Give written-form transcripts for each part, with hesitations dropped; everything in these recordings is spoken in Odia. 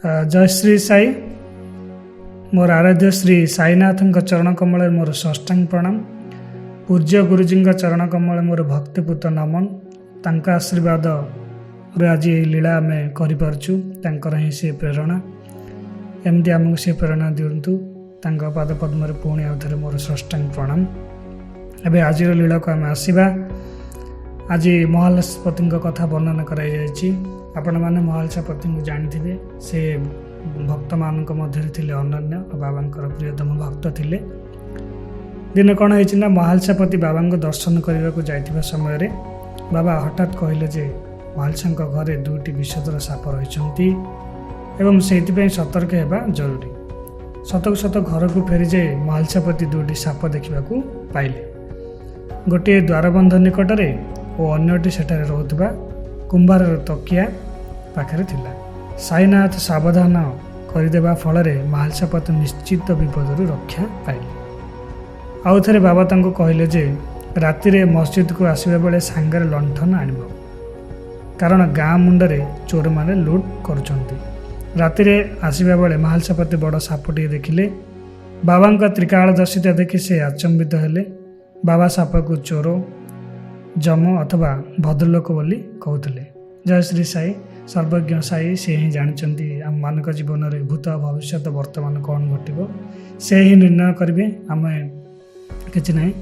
ଜୟ ଶ୍ରୀ ସାଇ। ମୋର ଆରାଧ୍ୟ ଶ୍ରୀ ସାଇନାଥଙ୍କ ଚରଣ କମଳରେ ମୋର ସାଷ୍ଟାଙ୍ଗ ପ୍ରଣାମ। ପୂଜ୍ୟ ଗୁରୁଜୀଙ୍କ ଚରଣ କମଳରେ ମୋର ଭକ୍ତିପୂତ ନମନ। ତାଙ୍କ ଆଶୀର୍ବାଦରେ ଆଜି ଏହି ଲୀଳା ଆମେ କରିପାରୁଛୁ। ତାଙ୍କର ହିଁ ସେ ପ୍ରେରଣା। ଏମିତି ଆମକୁ ସେ ପ୍ରେରଣା ଦିଅନ୍ତୁ। ତାଙ୍କ ପାଦ ପଦ୍ମରେ ପୁଣି ଆଉ ଥରେ ମୋର ସାଷ୍ଟାଙ୍ଗ ପ୍ରଣାମ। ଏବେ ଆଜିର ଲୀଳାକୁ ଆମେ ଆସିବା। ଆଜି ମହାଲସପତିଙ୍କ କଥା ବର୍ଣ୍ଣନା କରାଯାଇଛି। ଆପଣମାନେ ମହାଲସପତିଙ୍କୁ ଜାଣିଥିବେ। ସେ ଭକ୍ତମାନଙ୍କ ମଧ୍ୟରେ ଥିଲେ ଅନନ୍ୟ, ବାବାଙ୍କର ପ୍ରିୟତମ ଭକ୍ତ ଥିଲେ। ଦିନେ କ'ଣ ହେଇଛି ନା, ମହାଲସାପତି ବାବାଙ୍କୁ ଦର୍ଶନ କରିବାକୁ ଯାଇଥିବା ସମୟରେ ବାବା ହଠାତ୍ କହିଲେ ଯେ ମହାଲସାଙ୍କ ଘରେ ଦୁଇଟି ବିଷଧର ସାପ ରହିଛନ୍ତି ଏବଂ ସେଇଥିପାଇଁ ସତର୍କ ହେବା ଜରୁରୀ। ସତକୁ ସତ ଘରକୁ ଫେରିଯାଇ ମହାଲସାପତି ଦୁଇଟି ସାପ ଦେଖିବାକୁ ପାଇଲେ। ଗୋଟିଏ ଦ୍ୱାରବନ୍ଧ ନିକଟରେ ଓ ଅନ୍ୟଟି ସେଠାରେ ରହୁଥିବା କୁମ୍ଭାରର ତକିଆ ପାଖରେ ଥିଲା। ସାଇନାଥ ସାବଧାନ କରିଦେବା ଫଳରେ ମହାଲସାପତି ନିଶ୍ଚିତ ବିପଦରୁ ରକ୍ଷା ପାଇଲେ। ଆଉ ଥରେ ବାବା ତାଙ୍କୁ କହିଲେ ଯେ ରାତିରେ ମସଜିଦକୁ ଆସିବା ବେଳେ ସାଙ୍ଗରେ ଲଣ୍ଠନ ଆଣିବ, କାରଣ ଗାଁ ମୁଣ୍ଡରେ ଚୋରମାନେ ଲୁଟ୍ କରୁଛନ୍ତି। ରାତିରେ ଆସିବା ବେଳେ ମହାଲସାପତି ବଡ଼ ସାପଟିଏ ଦେଖିଲେ। ବାବାଙ୍କ ତ୍ରିକାଳଦର୍ଶିତା ଦେଖି ସେ ଆଚମ୍ବିତ ହେଲେ। ବାବା ସାପକୁ ଚୋର, ଯମ ଅଥବା ଭଦ୍ରଲୋକ ବୋଲି କହୁଥିଲେ। ଜୟ ଶ୍ରୀ ସାଇ। ସର୍ବଜ୍ଞ ସାଇ, ସେ ହିଁ ଜାଣିଛନ୍ତି ଆମମାନଙ୍କ ଜୀବନରେ ଭୂତ, ଭବିଷ୍ୟତ, ବର୍ତ୍ତମାନ କ'ଣ ଘଟିବ ସେ ହିଁ ନିର୍ଣ୍ଣୟ କରିବେ। ଆମେ କିଛି ନାହିଁ।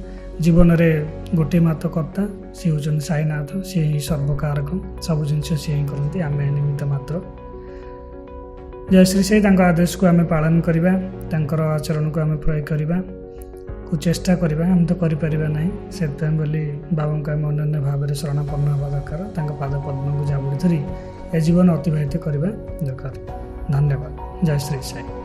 ଜୀବନରେ ଗୋଟିଏ ମାତ୍ର କର୍ତ୍ତା, ସିଏ ହେଉଛନ୍ତି ସାଇନାଥ। ସିଏ ହିଁ ସର୍ବକାରକ, ସବୁ ଜିନିଷ ସିଏ ହିଁ କରନ୍ତି, ଆମେ ନିମିତ୍ତ ମାତ୍ର। ଜୟ ଶ୍ରୀ ସାଇ। ତାଙ୍କ ଆଦେଶକୁ ଆମେ ପାଳନ କରିବା, ତାଙ୍କର ଆଚରଣକୁ ଆମେ ପ୍ରୟୋଗ କରିବା କୁ ଚେଷ୍ଟା କରିବା। ଆମେ ତ କରିପାରିବା ନାହିଁ, ସେଥିପାଇଁ ବୋଲି ବାବାଙ୍କୁ ଆମେ ଅନନ୍ୟ ଭାବରେ ଶରଣାପନ୍ନ ହେବା ଦରକାର। ତାଙ୍କ ପାଦ ପଦ୍ମକୁ ଜାବୁଡ଼ି ଧରି ଏ ଜୀବନ ଅତିବାହିତ କରିବା ଦରକାର। ଧନ୍ୟବାଦ। ଜୟ ଶ୍ରୀ ସାଇ।